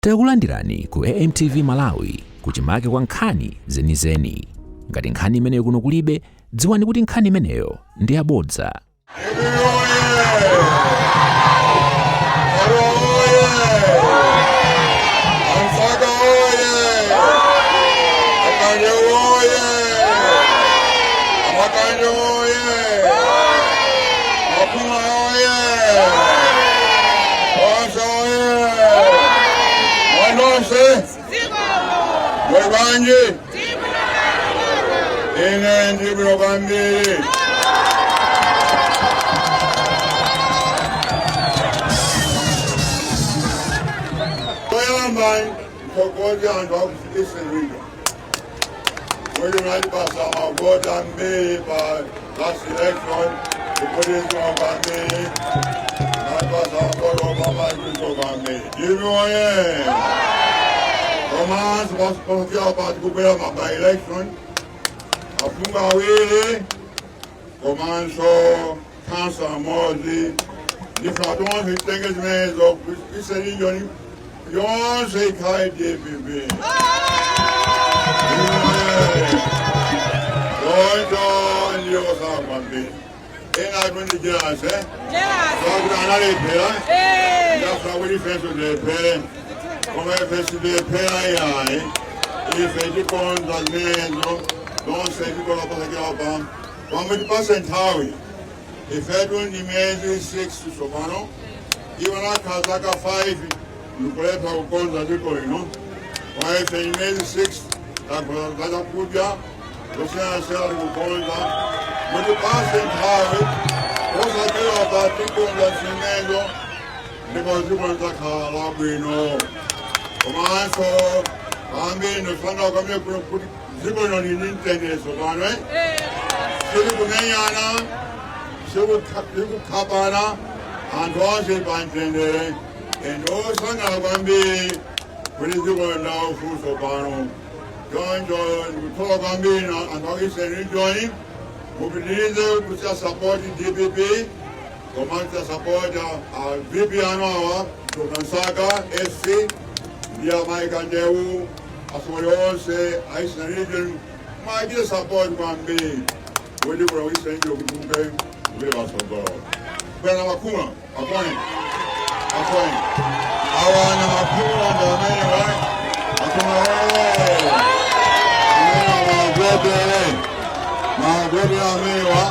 Takulandirani ku AMTV Malawi kuchimake kwa nkhani zenizeni. Ngati nkhani imeneyo kuno kulibe, dziwani kuti nkhani imeneyo ndi yabodza. Muli ine ndili bwino kwambiri. Toyamba ndithokoze anthu aku Eastern Region kuti munatipasa mavoti ambiri pa last election, kupotezwa kwambiri, munatipasa mavoti opambana kwambiri. DPP oye! Komanso pasipofika pati kubwera ma by election, aphungu awiri komanso khansala mmodzi. Ndifuna tonse titenge zimenezo, Eastern Region yonse ikhale DPP. Choncho ndiyosala kwambiri ena ati ndijelase zakuti analephera, ndafuna kuti ifenso tilephere, koma ife sitilephera iyayi. Ife tikonza zimenezo zonse, tikola posachedwapa pamwe tipase nthawi. Ifetu ndi miyezi 6 tsopano, iwo nakhala zaka 5 ndikulepha kukonza dziko lino, koma ife ndi miyezi 6 takonza zakudya zosiyanasiyana, tikukonza. Mutipase nthawi, posachedwapa tikonza zimenezo ndipo dziko lidzakhala labwino. Komanso ambiri ndifuna kwambiri kuno kuti dziko lino lili ndi mtendere tsopano, eh? Sili kumenyana, sikukhapana, anthu onse pa mtendere. And osangalala kwambiri kuti dziko laufulu tsopano. Choncho ndikuthokoza kwambiri anthu aku Eastern Region, mupitirize kuchita support DPP komanso support a VP anu awa, Dr. Msaka SC, ndi amayi Kandewu, atsogoleri onse a Eastern Region, mwachite support kwambiri kuti kuno Eastern Region kutukuke, kupite patsogolo. Bwana Makhumula akone akone awana Makhumula ndi amene wa Makhumula oye, amene amavotere mavotere amenewa,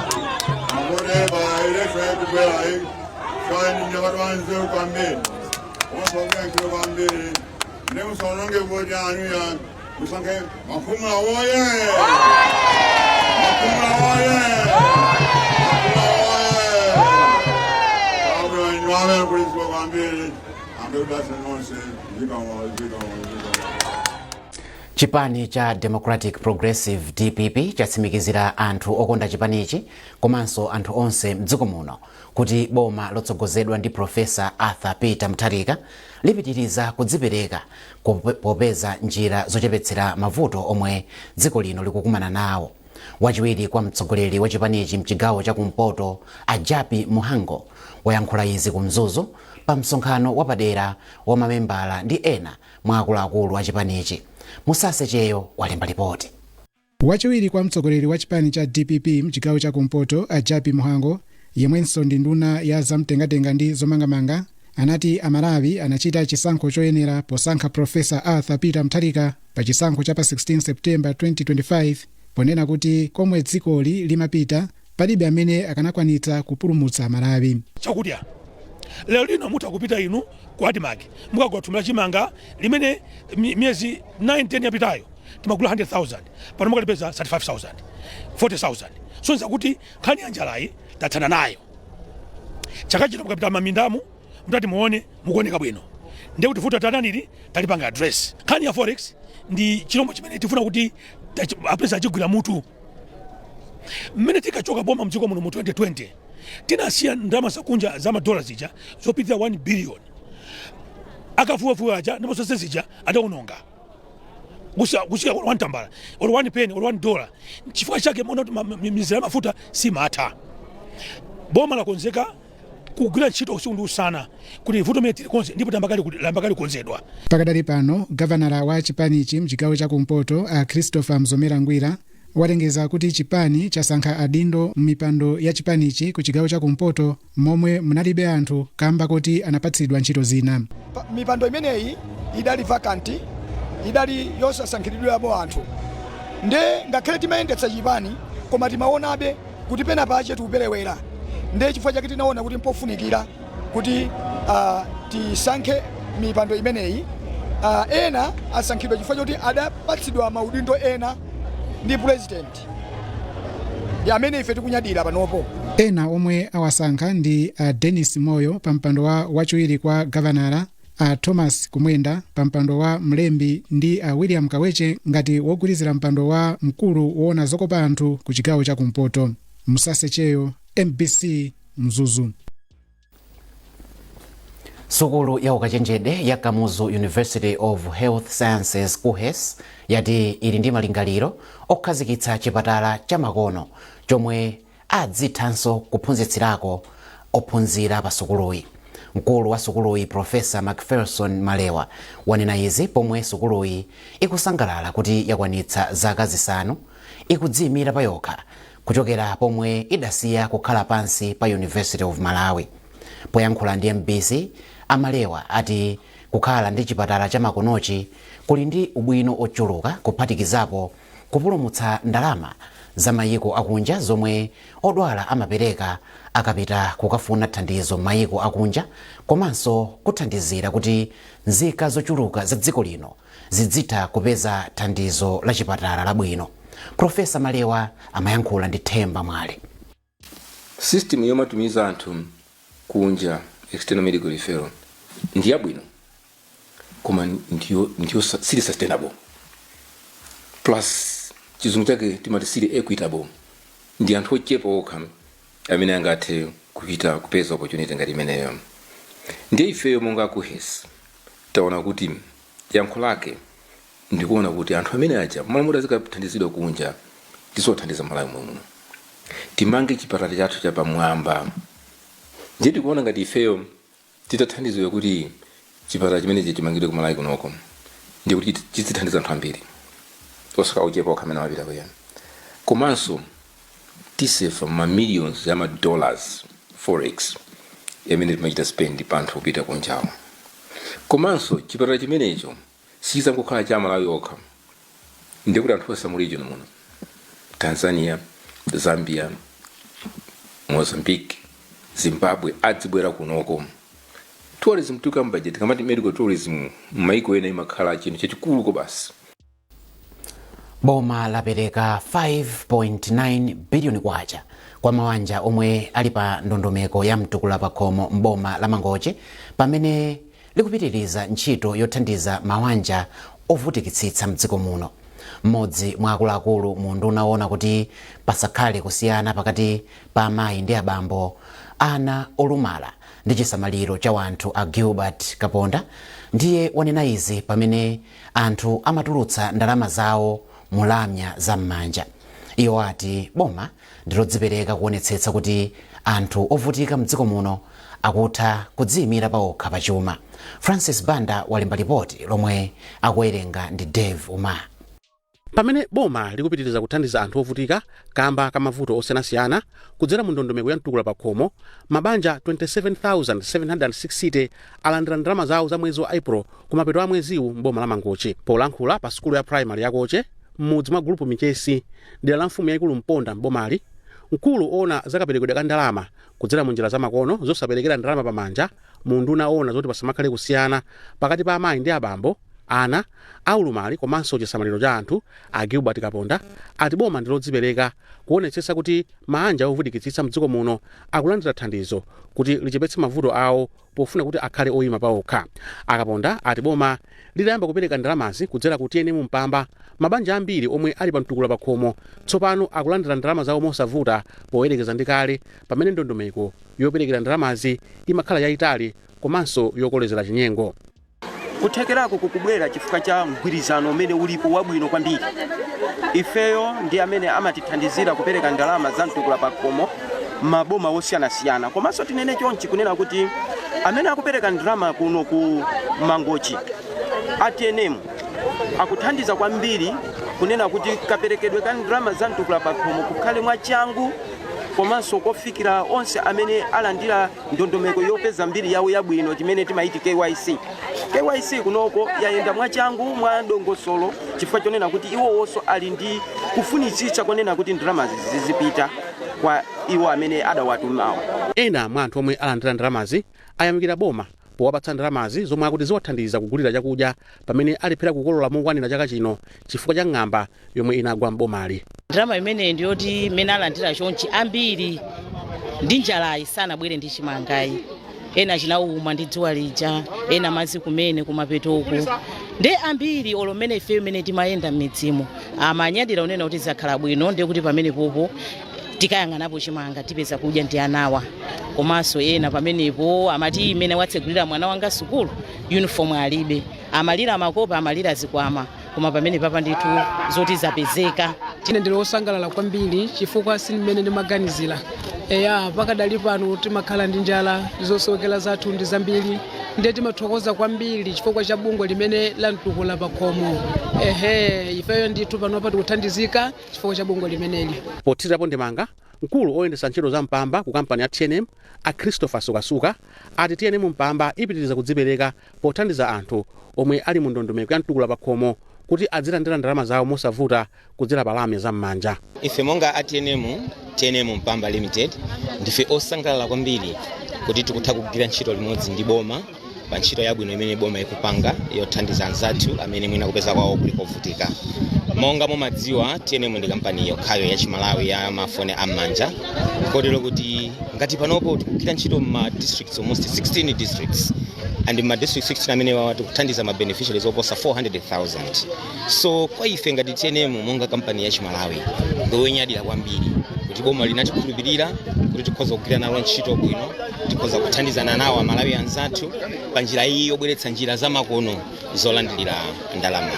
mavotere pa election yakubwera iyi. Shani mnyamata wanzeru kwambiri, wosogera ntchito kwambiri, ndi musaononge voti yanu ya musankhe Makhumula woye! Makhumula woye! Makhumula woye! Kabula nyame kulizwa kwambiri ambekudasa nonse. Zikomo, zikomo, zikomo. Chipani cha Democratic Progressive, DPP, chatsimikizira anthu okonda chipanichi komanso anthu onse mdziko muno kuti boma lotsogozedwa ndi Profesa Arthur Peter Mutharika lipitiriza kudzipereka popeza njira zochepetsera mavuto omwe dziko lino likukumana nawo. Wachiwiri kwa mtsogoleri wa chipanichi mchigawo chakumpoto, a Jappie Mhango, wayankhula izi ku Mzuzu pa msonkhano wapadera wa mamembala ndi ena mwa akuluakulu a chipanichi. Musase Cheyo walemba ripoti. Wachiwiri kwa mtsogoleri wa chipani cha DPP mchigawo cha kumpoto, a Jappie Mhango, yemwenso ndi nduna ya zamtengatenga ndi zomangamanga, anati Amalawi anachita chisankho choyenera posankha Profesa Arthur Peter Mutharika pa chisankho cha pa 16 September 2025, ponena kuti komwe dzikoli limapita palibe amene akanakwanitsa kupulumutsa Amalawi. Chakudya lero lino mutha kupita inu ku ADMARC, mukagula thumba la chimanga limene miyezi 9 10 yapitayo timagula 100,000, pano mukalipeza 35,000, 40,000. So nzakuti nkhani ya njalayi tathana nayo. Chaka chino mukapita mamindamu mutati muone, mukuoneka bwino, ndiye kuti vuto tadanili talipanga address. Nkhani ya forex ndi chilombo chimene tifuna kuti apeza achigwira mutu. Mmene tikachoka boma mdziko muno mu 2020, tinasiya ndalama zakunja za madola zija zopitirira 1 billion. Akafuwafuwa aja ndipo zonse zija adaononga kusika olo 1 tambala, olo 1 penny, olo $1. Chifukwa chake muona kuti mizera ya mafuta simatha. Boma lakonzeka. Kugwira ntchito usiku ndi usana kuti vuto mene tilikonze, ndipo lambakali kukonzedwa. Pakadali pano, gavanala wa chipanichi mchigawo chakumpoto, a Christopher Mzomera Ngwira, walengeza kuti chipani chasankha adindo m'mipando ya chipanichi ku chigawo chakumpoto momwe munalibe anthu kamba kuti anapatsidwa ntchito zina. Mipando imeneyi idali vacant, idali yosasankhiridwirapo anthu. Nde ngakhale timayendetsa chipani, koma timaonabe kuti pena pache tikuperewera. Nde chifukwa chake tinaona kuti mpofunikira kuti tisankhe mipando imeneyi. Ena asankhidwa chifukwa choti adapatsidwa maudindo ena ndi President, amene ife tikunyadira panopo. Ena omwe awasankha ndi a Dennis Moyo pa mpando wa wachiwiri kwa gavanala, a Thomas Kumwenda pa mpando wa mlembi ndi a William Kaweche ngati wogwirizira mpando wa mkulu woona zokopa anthu ku chigawo chakumpoto. Musasecheyo, MBC, Mzuzu. Sukulu ya ukachenjede ya Kamuzu University of Health Sciences, KUHeS, yati ili ndi malingaliro okhazikitsa chipatala chamakono chomwe adzithanso kuphunzitsirako ophunzira pa sukuluyi. Mkulu wa sukuluyi, Profesa Macpherson Malewa, wanena izi pomwe sukuluyi ikusangalala kuti yakwanitsa zaka 5 ikudziyimira payokha kuchokera pomwe idasiya kukhala pansi pa University of Malawi. Poyankhula ndi MBC, amalewa ati kukhala ndi chipatala chamakonochi kuli ndi ubwino ochuluka, kuphatikizapo kupulumutsa ndalama za mayiko akunja zomwe odwala amapereka akapita kukafuna thandizo mayiko akunja, komanso kuthandizira kuti nzika zochuluka za dziko lino zidzitha kupeza thandizo la chipatala labwino. Profesa Malewa amayankhula ndi Themba Mwale. System yomatumiza anthu kunja, external medical referral, ndi yabwino, koma ndiyo sili sustainable, plus chizungu chake timati sili equitable. Ndi anthu ochepa okha amene angathe kupita kupeza opportunity ngati imeneyo. Ndiye ifeyo monga KUHeS taona kuti yankho lake ndikuona kuti anthu amene aja malamulo azikathandizidwa kunja, tisothandiza Malawi muno, timange chipatala chathu chapamwamba. Ndiye tikuona ngati ifeyo titathandizidwa kuti chipatala chimenechi chimangidwe ku Malawi kunoko, ndiye kuti chizithandiza anthu ambiri, osaka ochepa okha amene amapita kuya. Komanso tisefa ma millions ya ma dollars, forex imene timachita spend pa anthu kupita kunjawo. Komanso chipatala chimenecho sichizangokhala cha Malawi okha, ndiye kuti anthu onse mu region muno, Tanzania, Zambia, Mozambique, Zimbabwe, adzibwera kunoko. Tourism tikamba, tikamati medical tourism, m'maiko ena imakhala chinthu chachikuluko basi. Boma lapereka 5.9 biliyoni kwacha kwa mawanja omwe ali pa ndondomeko ya mtukula pakhomo m'boma la Mangochi, pamene likupitiriza ntchito yothandiza mawanja ovutikitsitsa mdziko muno. Mmodzi mwa akuluakulu mu unduna owona kuti pasakhale kusiyana pakati pa amayi ndi abambo, ana olumala ndi chisamaliro cha wanthu, a Gilbert Kaponda, ndiye wanena izi pamene anthu amatulutsa ndalama zawo mu lamya za m'manja. Iwo ati boma ndilodzipereka kuonetsetsa kuti anthu ovutika mdziko muno akutha kudziyimira paokha pachuma. Francis Banda walemba ripoti lomwe akuwerenga ndi Dave Umar. Pamene boma likupitiriza kuthandiza anthu ovutika kamba ka mavuto osiyanasiyana kudzera mu ndondomeko ya mtukula pakhomo, mabanja 27,760 alandira ndalama zawo za mwezi wa April kumapeto a mweziwu mboma la Mangochi. Polankhula pa sukulu ya primary yakoche m'mudzi mwa Gulupu Michesi, dera la mfumu yayikulu Mponda mbomali, mkulu owona zakaperekedwe ka ndalama kudzera mu njira zamakono zosaperekera ndalama pamanja mu unduna owona zoti pasamakhale kusiyana pakati pa amayi ndi abambo, ana aulumali komanso chisamaliro cha anthu, a Gilbert Kaponda, ati boma ndi lodzipereka kuonetsetsa kuti maanja ovutikitsitsa mdziko muno akulandira thandizo kuti lichepetse mavuto awo pofuna kuti akhale oyima paokha. Akaponda ati boma litayamba kupereka ndalamazi kudzera ku TNM Mpamba, mabanja ambiri omwe ali pa mtukula pakhomo tsopano akulandira ndalama zawo mosavuta poyerekeza ndi kale pamene ndondomeko yoperekera ndalamazi imakhala yayitali komanso yokolezera chinyengo. Kuthekerako kukubwera chifukwa cha mgwirizano umene ulipo wabwino kwambiri. Ifeyo ndi amene amatithandizira kupereka ndalama za mtukula pakhomo. Maboma osiyanasiyana. Komanso tinene chonchi kunena kuti amene akupereka ndalama kuno ku Mangochi, a TNM, akuthandiza kwambiri kunena kuti kaperekedwe ka ndalama za Mtukula Pakhomo kukhale mwachangu komanso kofikira onse amene alandira ndondomeko yopeza mbiri yawo yabwino, chimene timaiti KYC. KYC kunoko yayenda mwachangu, mwa dongosolo, chifukwa chonena kuti iwowonso ali ndi kufunitsitsa konena kuti ndalamazi zizipita kwa iwo amene adawatumawo. Ena mwa anthu omwe alandira ndalamazi ayamikira boma powapatsa ndalamazi zomwe akuti ziwathandiza kugulira chakudya pamene alephera kukolola mokwanira chaka chino chifukwa cha ng'amba yomwe inagwa m'bomali. Ndalama imeneyi ndiyoti imene alandira chonchi, ambiri ndi njalayi sanabwere ndi chimangayi. Ena chinawuma ndi dzuwa lija, ena madzi kumene kumapetoku. Ndi ambiri olo mmene ife imene timayenda m'midzimo amanyadira unena kuti zakhala bwino, ndiye kuti pamene popo tikayang'anapo chimanga, tipeza kudya ndi anawa. Komanso ena pamenepo amati imene watsegulira mwana wanga sukulu, uniform alibe, amalira makopa, amalira zikwama, koma pamene papa ndithu zoti zapezeka. Ine ndili wosangalala kwambiri chifukwa si mmene ndimaganizira. Eya, pakadali pano timakhala ndi njala, zosowekera zathu ndi zambiri, ndiye timathokoza kwambiri chifukwa cha bungwe limene la Mtukula Pakhomo. Ehe, ifeyo ndithu panopa tikuthandizika chifukwa cha bungwe limeneli. Pothirirapo ndemanga, mkulu oyendetsa ntchito za Mpamba ku kampani ya TNM, a Christopher Sukasuka, ati TNM Mpamba ipitiriza kudzipereka pothandiza anthu omwe ali mu ndondomeko ya Mtukula Pakhomo kuti azilandira ndalama zawo mosavuta kudzera pa lamya za m'manja. Ife monga a TNM, TNM Mpamba Limited, ndife osangalala kwambiri kuti tikutha kugwira ntchito limodzi ndi boma pa ntchito yabwino imene boma ikupanga yothandiza anzathu amene mwina kupeza kwawo kuli kovutika. Monga mumadziwa, TNM ndi kampani yokhayo ya Chimalawi ya mafoni am'manja, kotero kuti ngati panopo tikugwira ntchito ma districts, almost 16 districts, and ma district 16 amenewa tikuthandiza ma beneficiaries oposa 400,000. So kwa ife ngati TNM, monga kampani ya Chimalawi, ndiwonyadira kwambiri kuti boma linatikhulupirira kuti tikhoza kugwira nalo ntchito bwino, tikhoza kuthandizana nawo Amalawi anzathu pa njira iyi yobweretsa njira zamakono zolandirira ndalama.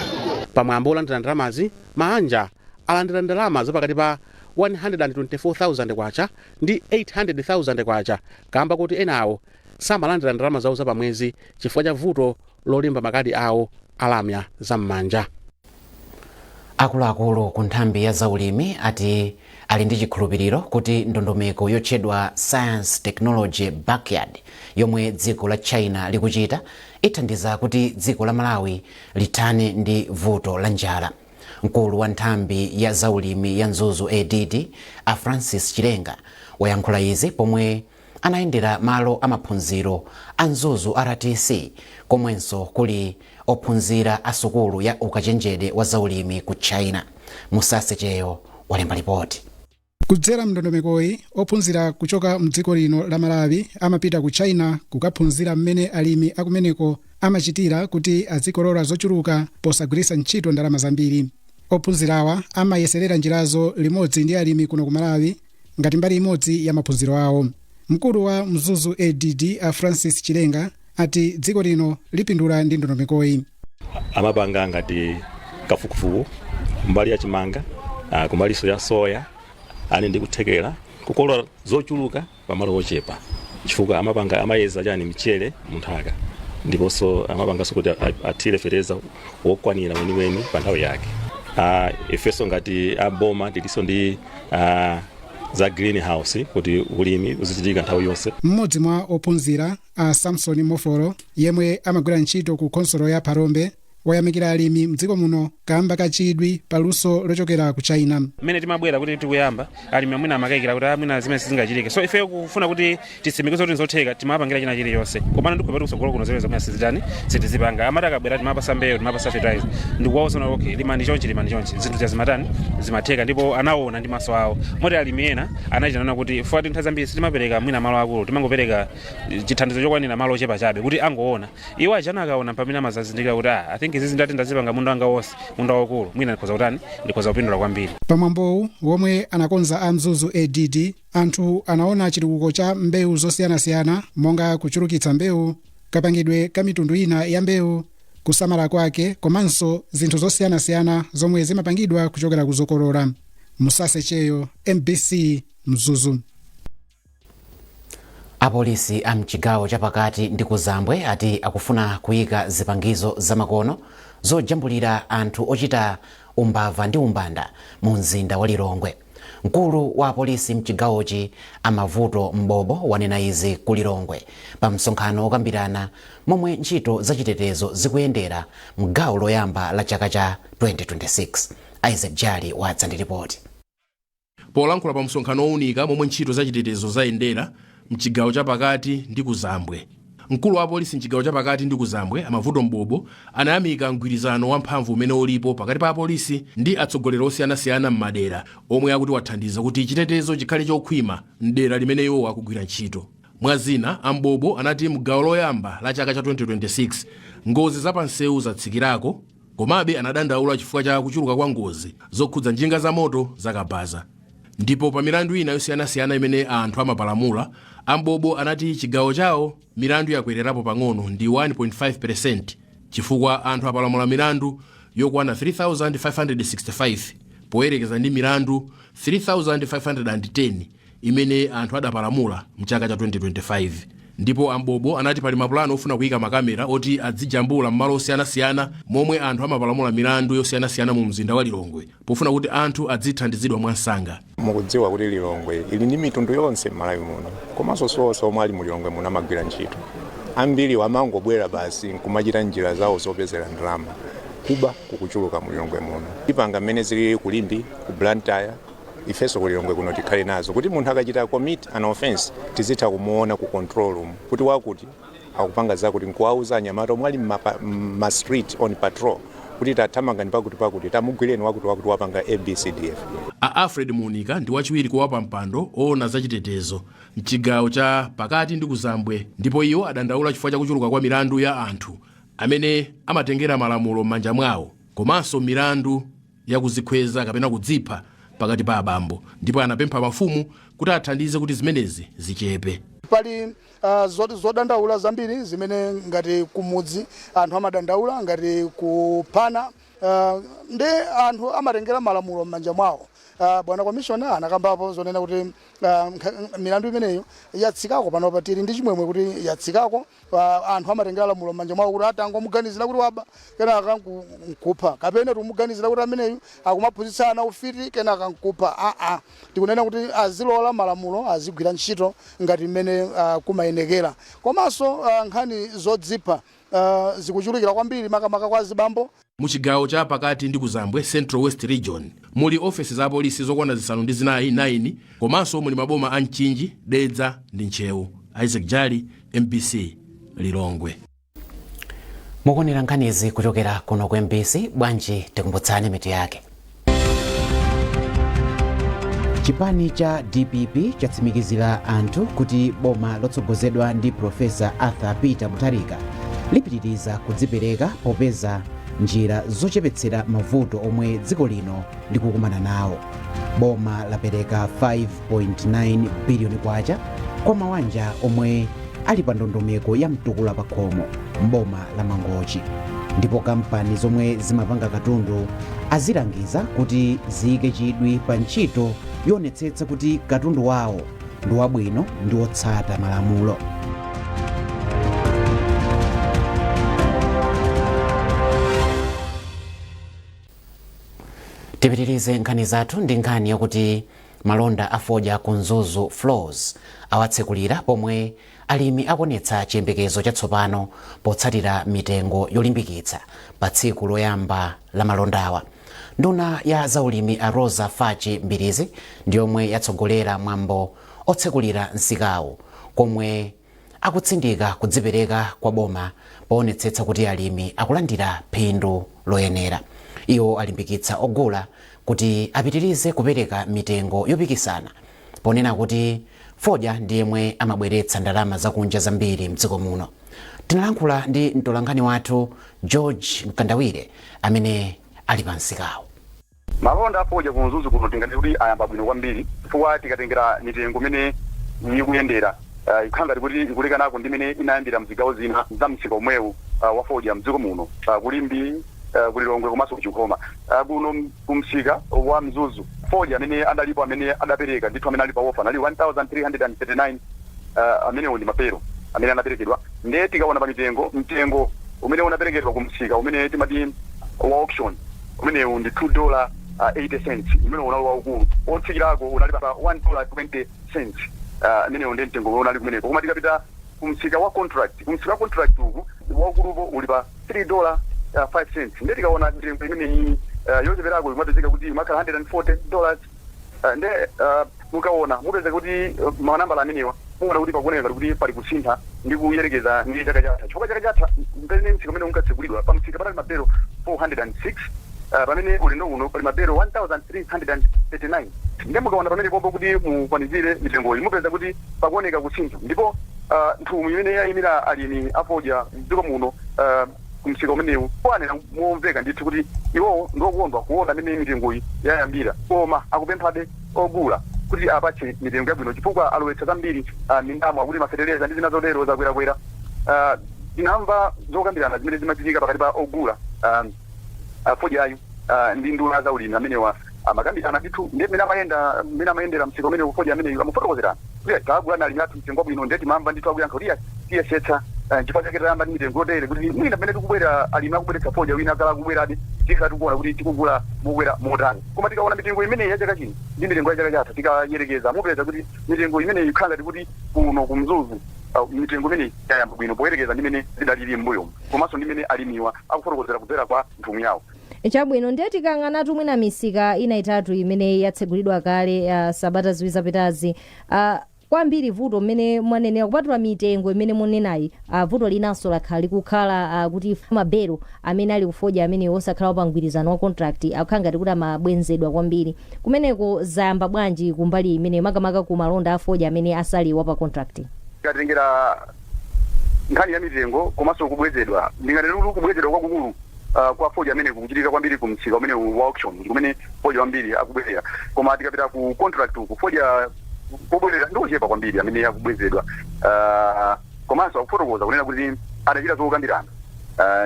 Pamwambo olandira ndalamazi, maanja alandira ndalama zapakati pa 124,000 kwacha ndi 800,000 kwacha, kamba kuti enawo samalandira ndalama zawo zapamwezi chifukwa cha vuto lolimba makadi awo alamya zam'manja. Akuluakulu ku nthambi ya zaulimi ati ali ndi chikhulupiriro kuti ndondomeko yotchedwa Science Technology Backyard yomwe dziko la China likuchita ithandiza kuti dziko la Malawi lithane ndi vuto la njala. Mkulu wa nthambi ya zaulimi ya Mzuzu ADD, a Francis Chilenga, wayankhula izi pomwe anayendera malo amaphunziro a Mzuzu RTC, komwenso kuli ophunzira a sukulu ya ukachenjede wa zaulimi ku China. Musase Cheyo walemba ripoti. Kudzera mndondomekoyi, ophunzira kuchoka mdziko lino la Malawi amapita ku China kukaphunzira mmene alimi akumeneko amachitira kuti azikolola zochuluka posagwiritsa ntchito ndalama zambiri. Ophunzirawa amayeserera njirazo limodzi ndi alimi kuno ku Malawi ngati mbali imodzi ya maphunziro awo. Mkulu wa Mzuzu ADD, a Francis Chilenga, ati dziko lino lipindula ndi ndondomekoyi. Amapanga ngati kafukufuku kumbali ya chimanga, kumbaliso ya soya, ali ndi kuthekera kukolola zochuluka pamalo ochepa, chifukwa amapanga, amayeza chani, mchere munthaka, ndiponso amapanganso kuti athire fetereza wokwanira weniweni pa nthawi yake. Ifenso ngati aboma tilinso ndi za greenhouse kuti ulimi uzichitika nthawi yonse. Mmodzi mwa ophunzira, a Samson Mofolo, yemwe amagwira ntchito ku khonsolo ya Phalombe, wayamikira alimi mdziko muno kamba kachidwi paluso lochokera ku China. Mmene timabwera kuti tikuyamba, alimi amwina amakayikira kuti amwina zimene sizingachitike, so ife kufuna kuti titsimikize kuti nzotheka, timapangira china chiliyonse. Komano ndikhulupirira kuti kutsogolo kuno zimene zomwe sizitani, sitizipanga. Amati akabwera, timapasa mbewu, timapasa fertilizer, ndikuwauza, "Okay, limani chonchi, limani chonchi." Zinthu zimatani, zimatheka, ndipo anaona ndi maso awo. Moti alimi ena anachitana kuti fuati nthawi zambiri sitimapereka mwina malo akulu, timangopereka chithandizo chokwanira malo ochepa chabe kuti angoona. Iwo achana akaona, pamene amazazindikira kuti, "Ah, I think izizi ndati ndazipanga munda wanga wonse, munda waukulu, mwina ndikhoza kutani, ndikhoza kupindula kwambiri." Pamwambowu womwe anakonza a Mzuzu ADD, anthu anaona chitukuko cha mbewu zosiyanasiyana monga kuchulukitsa mbewu, kapangidwe ka mitundu ina ya mbewu, kusamala kwake, komanso zinthu zosiyanasiyana zomwe zimapangidwa kuchokera ku zokolola. Musase Cheyo, MBC, Mzuzu. Apolisi a mchigawo chapakati ndi kuzambwe ati akufuna kuyika zipangizo zamakono zojambulira anthu ochita umbava ndi umbanda mu mzinda wa Lilongwe. Mkulu wa apolisi mchigawochi, a Mavuto Mbobo, wanena izi ku Lilongwe pa msonkhano wokambirana momwe ntchito zachitetezo zikuyendera mgawo loyamba la chaka cha 2026. Isaac Jali wadza ndi ripoti. Polankhula pa msonkhano owunika momwe ntchito zachitetezo zayendera mchigawo chapakati ndi kuzambwe, mkulu wa apolisi mchigawo chapakati ndi kuzambwe, a Mavuto Mbobo, anayamika mgwirizano wamphamvu umene ulipo pakati pa apolisi ndi atsogoleri osiyanasiyana m'madera, omwe akuti wathandiza kuti chitetezo chikhale chokhwima mdera limene iwo akugwira ntchito. Mwazina, a Mbobo anati mgawo loyamba la chaka cha 2026 ngozi zapansewu zatsikirako. Komabe anadandaula chifukwa cha kuchuluka kwa ngozi zokhudza njinga za moto zakabaza. Ndipo pa milandu ina yosiyanasiyana imene anthu amapalamula, a Mbobo anati chigawo chawo milandu yakwererapo pang'ono ndi 1.5% chifukwa anthu apalamula milandu yokwana 3565 poyerekeza ndi milandu 3510 imene anthu adapalamula mchaka cha 2025. Ndipo a Mbobo anati pali mapulani ofuna kuyika makamera oti adzijambula m'malo osiyanasiyana momwe anthu amapalamula milandu yosiyanasiyana mu mzinda wa Lilongwe, pofuna kuti anthu adzithandizidwa mwansanga. Mukudziwa kuti Lilongwe ili ndi mitundu yonse m'Malawi muno, komanso sonse omwe ali mu Lilongwe muno amagwira ntchito. Ambiri amangobwera basi nkumachita njira zawo zopezera ndalama. Kuba kukuchuluka mu Lilongwe muno. Tipanga mmene zilili ku Limbe, ku Blantyre, ifenso ku Lilongwe kuno tikhale nazo, kuti munthu akachita commit an offense tizitha kumuona ku control room kuti wakuti akupanga zakuti, nkuwauza anyamata omwe ali mma street on patrol kuti tathamangani pakuti pakuti, tamugwireni wakuti wakuti, wapanga ABCDF. A Alfred Munika ndi wachiwiri kwa wapampando oona zachitetezo mchigawo cha pakati ndi kuzambwe, ndipo iwo adandaula chifukwa chakuchuluka kwa milandu ya anthu amene amatengera malamulo m'manja mwawo, komanso milandu yakuzikhweza kapena kudzipha pakati pa abambo, ndipo anapempha mafumu kuti athandize kuti zimenezi zichepe. Pali zodandaula zambiri zimene ngati kumudzi anthu amadandaula, ngati kuphana, ndi anthu amatengera malamulo m'manja mwawo. Bwana commissioner anakambapo zonena kuti milandu imeneyo yatsikako. Panopa tili ndi chimwemwe kuti yatsikako. Anthu amatengera lamulo m'manja mwawo kuti atangomuganizira kuti waba, kenaka nkupha, kapena tumuganizira kuti ameneyu akumaphunzitsa ana ufiti, kenaka nkupha. Aa, tikunena kuti azilola malamulo azigwira ntchito ngati mmene kumayenekera. Komanso nkhani zodzipha zikuchulukira kwambiri, makamaka kwa azibambo. Mu chigawo cha pakati ndi kuzambwe, Central West Region, muli ofesi za apolisi zokwana 4, 9, komanso muli maboma a Mchinji, Dedza ndi Ntcheu. Isaac Jali, MBC, Lilongwe. Mukuonera nkhanizi kuchokera kuno ku MBC. Bwanji tikumbutsane mitu yake. Chipani cha DPP chatsimikizira anthu kuti boma lotsogozedwa ndi Profesa Arthur Peter Mutharika lipitiriza kudzipereka popeza njira zochepetsera mavuto omwe dziko lino likukumana nawo. Boma lapereka 5.9 biliyoni kwacha kwa mawanja omwe ali pa ndondomeko ya mtukula pa khomo m'boma la Mangochi. Ndipo kampani zomwe zimapanga katundu azilangiza kuti ziyike chidwi pa ntchito yoonetsetsa kuti katundu wawo ndi wabwino ndi wotsata malamulo. Tipitirize nkhani zathu ndi nkhani yakuti malonda a fodya ku Mzuzu Floors awatsekulira, pomwe alimi akuonetsa chiyembekezo chatsopano potsatira mitengo yolimbikitsa pa tsiku loyamba la malondawa. Nduna ya zaulimi a Roza Fatch Mbilizi ndi yomwe yatsogolera mwambo otsekulira msikawu, komwe akutsindika kudzipereka kwa boma poonetsetsa kuti alimi akulandira phindu loyenera. Iwo alimbikitsa ogula kuti apitirize kupereka mitengo yopikisana, ponena kuti fodya ndi yemwe amabweretsa ndalama zakunja zambiri mdziko muno. Tinalankhula ndi mtolankhani wathu George Mkandawire amene ali pa msikawu. Malonda a fodya ku Mzuzu kuno tingati kuti ayamba bwino kwambiri, chifukwa tikatengera mitengo imene ikuyendera, ikukhala ngati kuti ikulekanako ndi imene inayambira mzigawo zina za msika omwewu wa fodya mdziko muno, ku Limbe, ku Lilongwe komanso ku Chinkhoma. Kuno kumsika wa Mzuzu, fodya amene adalipo, amene adapereka ndithu, amene ali pa offer anali 1339 Amenewo ndi mabelo amene anaperekedwa. Ndiye tikaona pa mitengo, mtengo umene unaperekedwa kumsika umene timati wa auction, umenewu ndi $2 80 cents, umene unali waukulu. Otsikirako unali pa $1 20 cents. Umenewu ndi mtengo umene unali kumeneko. Koma tikapita kumsika wa contract, kumsika wa contract uku waukulupo uli pa $3 5 cents. Ndiye tikaona mitengo imeneyi, yocheperako imapezeka kuti imakhala $140. Nde mukaona mupeza kuti manambala amenewa, muona kuti pakuoneka ngati kuti pali kusintha ndi kuyerekeza ndi chaka chatha, chifukwa chaka chatha pamene msika umene unkatsekulidwa, pa msika panali mabelo 406, pamene ulendo uno pali mabelo 1339. Nde mukaona pamene popo kuti mukwanizire mitengoyi, mupeza kuti pakuoneka kusintha. Ndipo nthumwi imene yayimira alimi afodya mdziko muno kumsika umenewu kwanena momveka ndithu kuti iwowo ndokondwa kuona amene mitengoyi yayambira, koma akupemphabe ogula kuti apatse mitengo yabwino, chifukwa alowetsa zambiri mindamo, akuti mafetereza ndi zina zotero zakwerakwera. Tinamva zokambirana zimene zimachitika pakati pa ogula fodyayu ndi nduna za ulimi. Amenewa amakambirana ndithu, ndiye mmene amayenda, mmene amayendera msika umene fodya ameneyu, amafotokozerana kuti tagula alimi athu mtengo wabwino. Ndiye timamva ndithu akuyankha kuti tiyesetsa, chifukwa chake tayamba ndi mitengo yotere, kuti mwina mmene tikubwera, alimi akubweretsa fodya wina akala akubweradi, tikhala tikuona kuti tikugula mokwera motani. Koma tikaona mitengo imeneyi ya chaka chino ndi mitengo ya chaka chatha, tikayerekeza, mupeza kuti mitengo imeneyi ikhala ngati kuti kuno kumzuzu mitengo imeneyi yayamba bwino poyerekeza ndi imene zidalili m'mbuyomu, komanso ndi imene alimiwa akufotokozera kudzera kwa nthumwi yawo. Chabwino, ndiye tikang'anatu mwina misika ina itatu imene yatsegulidwa kale sabata 2 zapitazi, kwambiri vuto mmene mwanenera, kupatula mitengo imene munenayi, vuto linanso lakhala likukhala kuti mabelo amene ali kufodya amene osakhala pa mgwirizano wa contract akukhala ngati kuti amabwenzedwa kwambiri. Kumeneko zayamba bwanji kumbali imene, makamaka ku malonda afodya amene asaliwa pa contract? Tikatengera nkhani ya mitengo komanso kubwezedwa, ndinganene kuti kubwezedwa kwakukulu kwa fodya amene kukuchitika kwambiri ku msika umene wa auction, ndi kumene fodya wambiri akubwerera. Koma tikapita ku contract uku, fodya kubwerera ndi ochepa kwambiri amene akubwezedwa. Komanso akufotokoza kunena kuti adachita zokambirana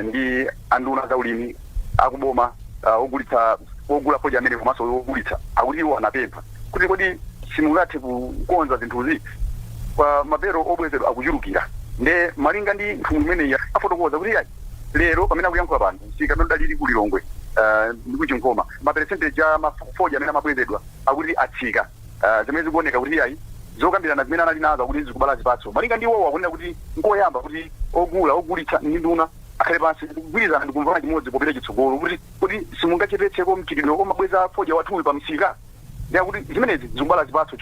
ndi anduna za ulimi akuboma, ogulitsa, ogula fodya amene komanso ogulitsa, akuti iwo anapempha kuti kodi simungathe kukonza zinthuzi kwa mabero obwezedwa akuchulukira. Nde malinga ndi nthumwi imeneyi, afotokoza kuti ayi, lero pamene akuyankhula pano, msika amene udalili ku Lilongwe ndi kuchinkhoma, maperesenteji a mafodya amene amabwezedwa akuti atsika, zimene zikuoneka kuti ayi, zokambirana zimene anali nazo akuti zikubala zipatso. Malinga ndi iwowo, akunena kuti nkoyamba kuti ogula, ogulitsa ndi nduna akhale pansi kugwirizana ndi kumvana chimodzi popita chitsogolo, kuti kuti simungachepetseko mchitidwe omabweza fodya wathuyu pa msika. Ndi akuti zimenezi zikubala zipatso.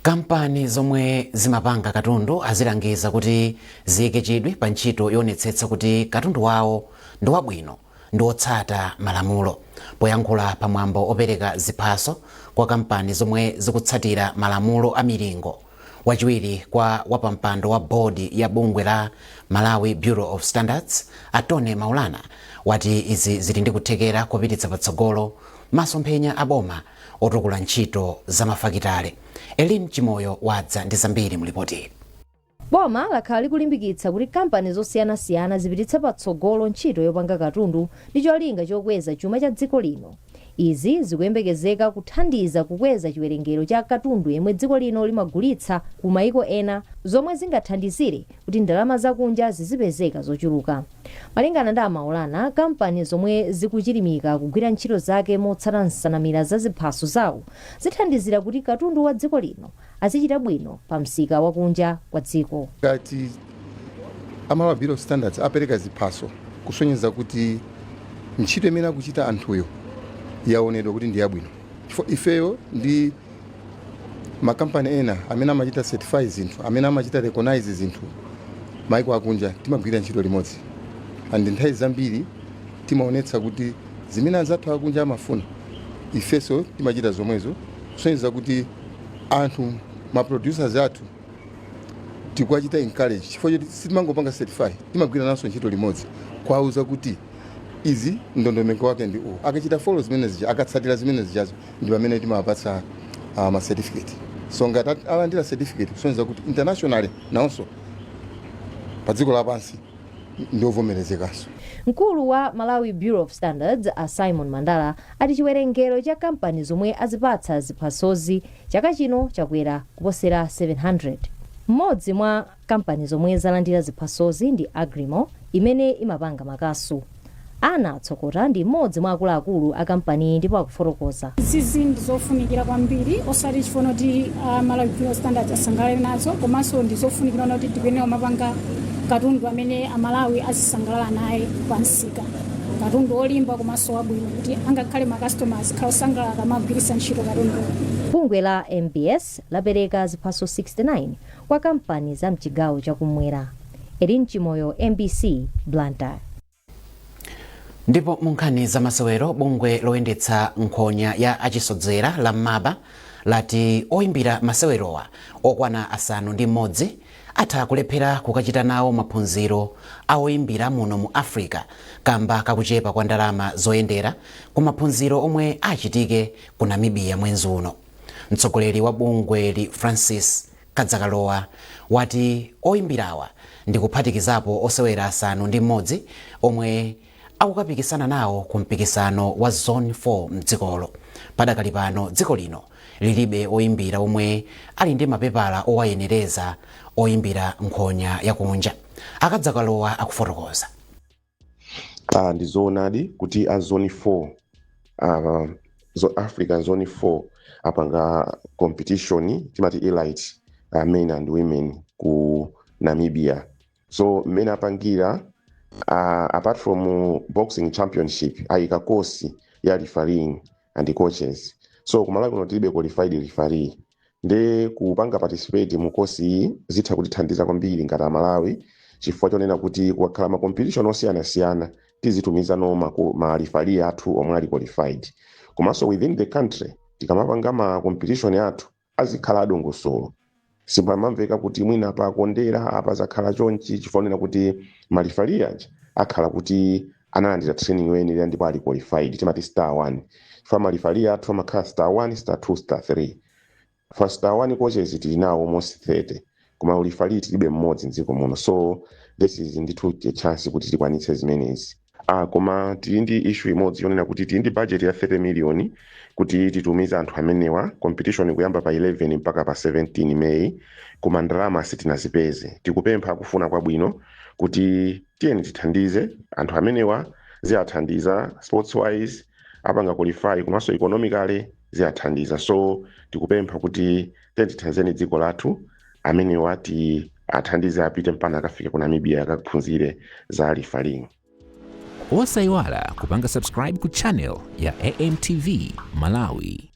Kampani zomwe zimapanga katundu azilangiza kuti ziyike chidwi pa ntchito yoonetsetsa kuti katundu wawo ndi wabwino ndi wotsata malamulo. Poyankhula pamwambo opereka ziphaso kwa kampani zomwe zikutsatira malamulo a milingo, wachiwiri kwa wapampando wa bodi ya bungwe la Malawi Bureau of Standards, Atone Maulana, wati izi zili ndi kuthekera kopititsa patsogolo masomphenya a boma otukula ntchito za mafakitale. Elin Chimoyo wadza ndi zambiri mulipoti. Boma lakhala likulimbikitsa kuti kampani zosiyanasiyana zipititse patsogolo ntchito yopanga katundu ndi cholinga chokweza chuma cha dziko lino. Izi zikuyembekezeka kuthandiza kukweza chiwerengero cha katundu yemwe dziko lino limagulitsa ku maiko ena, zomwe zingathandizire kuti ndalama zakunja zizipezeka zochuluka. Malingana ndi Amaulana, kampani zomwe zikuchilimika kugwira ntchito zake motsata nsanamira za ziphaso zawo zithandizira kuti katundu wa dziko lino azichita bwino pa msika wakunja kwa dziko. Ngati a Malawi Bureau of Standards apereka ziphaso kusonyeza kuti ntchito imene akuchita anthuyo yaonedwa kuti ndi yabwino, chifukwa ifeyo ndi makampani ena amene amachita certify zinthu, amene amachita recognize zinthu maiko akunja, timagwira ntchito limodzi, and nthawi zambiri timaonetsa kuti zimene anzathu akunja amafuna, ifenso timachita zomwezo, kusonyeza kuti anthu, ma producers athu, tikuwachita encourage, chifukwa choti sitimangopanga certify, timagwira naso ntchito limodzi kwauza kuti izi ndondomeko wake ndi uwu. Akachita follow zimene zija, akatsatira zimene zijazo, ndi pamene timawapatsa ma certificate. So ngati alandira certificate, kusonyeza kuti internationally nawonso pa dziko lapansi ndiovomerezekanso. Mkulu wa Malawi Bureau of Standards, a Simon Mandala, ati chiwerengero cha kampani zomwe azipatsa ziphasozi chaka chino chakwera kuposera 700. Mmodzi mwa kampani zomwe zalandira ziphasozi ndi Agrimo, imene imapanga makasu. Ana Atsokota ndi mmodzi mwa akuluakulu a kampaniyi ndipo akufotokoza. Izizi ndi zofunikira kwambiri, osati chifukwa kuti Malawi Bureau of Standards asangalale nazo, komanso ndi zofunikira kuti tikuyenera kumapanga katundu amene Amalawi azisangalala naye pa msika, katundu olimba komanso wabwino, kuti angakhale ma customers akhala osangalala akamagwiritsa ntchito katundu. Bungwe la MBS lapereka ziphaso 69 kwa kampani za mchigawo chakumwera. Erin Chimoyo, MBC, Blantyre. Ndipo mu nkhani za masewero, bungwe loyendetsa nkhonya ya achisodzera la MABA lati oyimbira masewerowa okwana 6 atha kulephera kukachita nawo maphunziro a oyimbira muno mu Africa kamba kakuchepa kwa ndalama zoyendera ku maphunziro omwe achitike ku Namibia mwezi uno. Mtsogoleri wa bungweli, Francis Kadzakalowa, wati oyimbirawa ndi kuphatikizapo osewera 6 omwe akukapikisana nawo ku mpikisano wa Zone 4 mdzikolo. Padakali pano dziko lino lilibe oyimbira omwe ali ndi mapepala owayenereza oyimbira nkhonya yakunja. Akadzakalowa akufotokoza. Ndi zoonadi kuti a Zone 4, African Zone 4, apanga competition timati elite men and women ku Namibia. So mmene apangira, apart from boxing championship, ayika kosi ya refereeing and coaches. So kumalawi kuno tilibe qualified referee, ndi kupanga participate mu kosi iyi zitha kutithandiza kwambiri ngati Amalawi, chifukwa chonena kuti kukakhala ma competition osiyanasiyana tizitumiza no ma referee athu omwe ali qualified. Komanso within the country tikamapanga ma competition athu azikhala adongosolo, simpamamveka kuti mwina pakondera apa zakhala chonchi, chifukwa chonena kuti ma referee aja akhala kuti analandira training yoyenera ndipo ali qualified, timati star 1, chifukwa ma referee athu amakhala star 1, star 2, star 3. Fa star 1 coaches tili nawo almost 30, koma referee tilibe mmodzi mdziko muno. So this is ndithu a chance kuti tikwanitse zimenezi. Koma tili ndi issue imodzi yonena kuti tili ndi budget ya 30 million kuti titumize anthu amenewa, competition kuyamba pa 11 mpaka pa 17 May, koma ndalama sitinazipeze. Tikupempha kufuna kwabwino kuti tiyeni tithandize anthu amenewa, ziyathandiza sports wise, apanga qualify, komanso economically ziyathandiza. So tikupempha kuti tiyeni tithandizeni dziko lathu, amenewa ti athandize apite mpaka akafike ku Namibia akaphunzire za refereeing. Osayiwala kupanga subscribe ku channel ya AMTV Malawi.